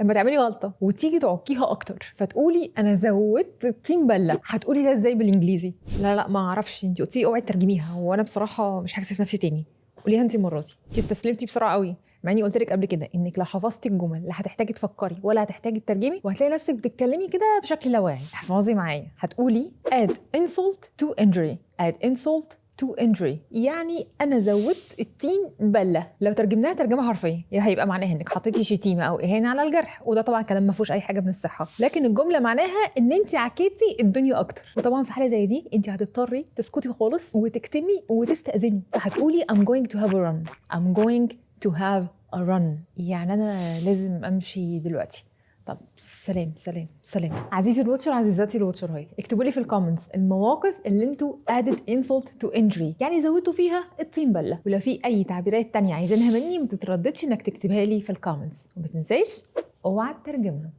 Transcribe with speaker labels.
Speaker 1: لما تعملي غلطه وتيجي تعكيها اكتر فتقولي انا زودت الطين بله، هتقولي ده ازاي بالانجليزي؟ لا لا، ما اعرفش، انت قلتي اوعي ترجميها، وانا بصراحة مش هكسف نفسي تاني. قوليها انت المرة دي. انت استسلمتي بسرعة قوي، مع اني قلت لك قبل كده انك لو حفظتي الجمل لا هتحتاجي تفكري ولا هتحتاجي تترجمي، وهتلاقي نفسك بتتكلمي كده بشكل لا واعي. احفظي معايا، هتقولي add insult to injury. add insult to injury يعني انا زودت الطين بله. لو ترجمناها ترجمه حرفية هيبقى معناها انك حطيتي شتيمه او اهانه على الجرح، وده طبعا كلام ما فيهوش اي حاجة من الصحه، لكن الجملة معناها ان انت عكيتي الدنيا اكتر. وطبعا في حاله زي دي انت هتضطري تسكتي خالص وتكتمي وتستاذني، فهتقولي I'm going to have a run. I'm going to have a run يعني انا لازم امشي دلوقتي. طب سلام سلام سلام. عزيزي ال watcher، عزيزاتي ال watcher، hi، اكتبوا لي في ال comments المواقف اللي انتوا added insult to injury، يعني زودتوا فيها الطين بله. ولو في اي تعبيرات تانية عايزينها مني، ما تترددش انك تكتبها لي في ال comments، وما تنساش اوعى تترجمها.